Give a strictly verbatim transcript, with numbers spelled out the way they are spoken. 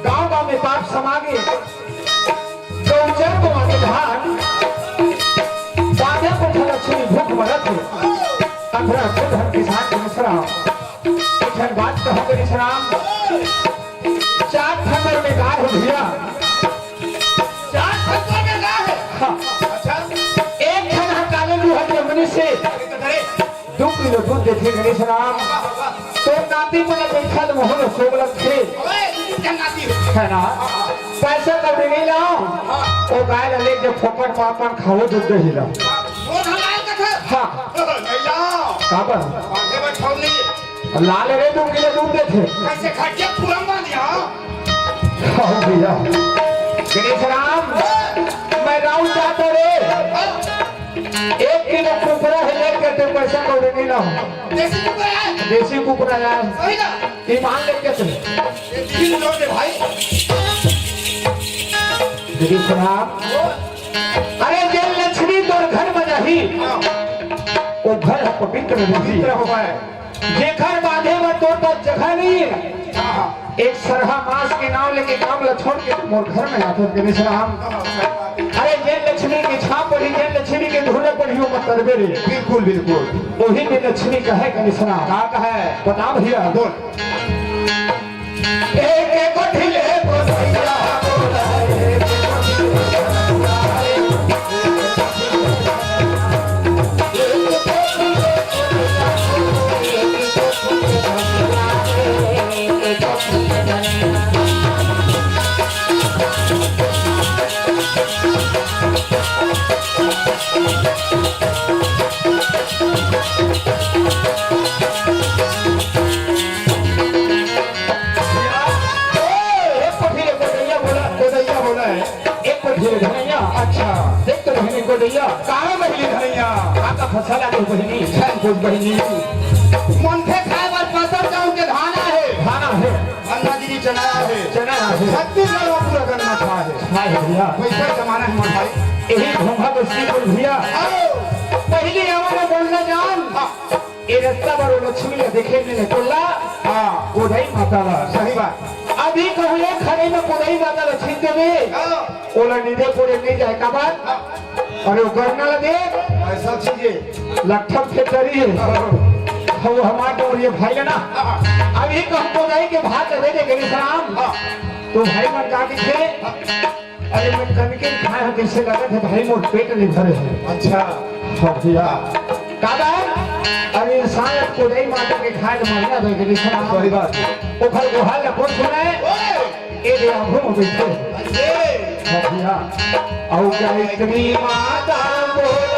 गांव गांव में पाप समागे, गौचर को आगे धान, बाजा को लक्ष्मी भूख मरत हे, अखरा खुद हम किसान के मिश्रा। एक ठन बात कहूं के मिश्राम, चार ठन में गाय हे भैया। चार ठन में गाय हे? हाँ। अच्छा। एक ठन ह काले लूहा के मनीष से अरे तो धरे। दू किलो दूध देथे गणेश राम। तो नाती मन देखा तो मोहन सोग लगथे। ओए, दू ठन नाती हे। है ना? पैसा कौड़ी नहीं लाओ। हाँ। वो गाय ला लेके फोकट में अपन खाओ दूध दही ला। वो धन लाए कथे? हाँ। नहीं लाओ। काबर? बांधे बर ठौर नहीं। लाल रे दू किलो दूध देथे। कैसे खटिया पूरा बांध लिया? हाँ भैया। गणेश राम, मैं राउत जात हंव रे। एक किलो कुकरा हे, लेके ते पैसा कौड़ी नहीं लाओ। देसी कुकरा हे? देसी कुकरा हे। सही ना? ईमान लेके चल। ये तीन लोग दे भाई। गणेश राम, अरे जेन लक्ष्मी तोर घर में जाही, हाँ। वो घर ह पवित्र रही। पवित्र होवय। जेखर बांधे बर तोर पास जगह नहीं हे, हाँ, हाँ। एक सरहा मास के नाम लेके काम ला छोड़ के मोर घर में आथस गणेश राम। हाँ, हाँ, सही बात हे। अरे जेन लक्ष्मी के छाप पड़ी, जेन लक्ष्मी के धूल पड़ी, वो मत करबे रे। बिल्कुल, बिल्कुल। वही में लक्ष्मी कहे गणेश राम। का कहे? बता भैया। बोल। एक एक कोठी ले बोलैया, एक कोठी ले गोदैया बोला, गोदैया बोला हे। एक कोठी ले धनैया। अच्छा। देख तो बहिनी गोदैया। कहाँ बहिनी धनैया? का का फसल आगे बहिनी? छन कुछ बहिनी। मनखे खाए बर पसर गाँव के धान आहे। धान आहे। अन्नागिरी चना आहे। चना आहे। छत्तीसगढ़ में पूरा गन्ना छा हे। छा हे भैया। वैसा जमाना हे मोर भाई। यही घोंघा बस्ती बोल भैया। आओ। पहले आवा ना बोलना जान। हाँ। ए रस्ता बर ओ लक्ष्मी ला देखे में निकलला, हाँ। कोदई माता ला। सही बात। अभी कहूँ एक खड़े में कोदई माता ला छीन देबे, हाँ। ओला नींदे कोड़े नहीं जाए का बात? हाँ। अरे वो गन्ना ला देख, ऐसा चीज हे। लट्ठम फेंक डरी हे। हाँ। वो हमार डोरिया भाई ला ना। हाँ। अभी कहूँ कोदई के भात दे दे गणेश राम। हाँ। तो भाई मन का दिखे? हाँ। अरे मैं कनके खाए हंव, कइसे लगत हे भाई, मोर पेट नइ भरे हे। अच्छा। हाँ भैया। का बात? अरे इंसान कोदई माता के खाए ले मरना दे के निशान। सही बात हे। ओखर गोहार ला कोन सुनय? ओए! ए दे आंखों में बैठे। अरे! हाँ भैया। औ गायत्री माता बोल।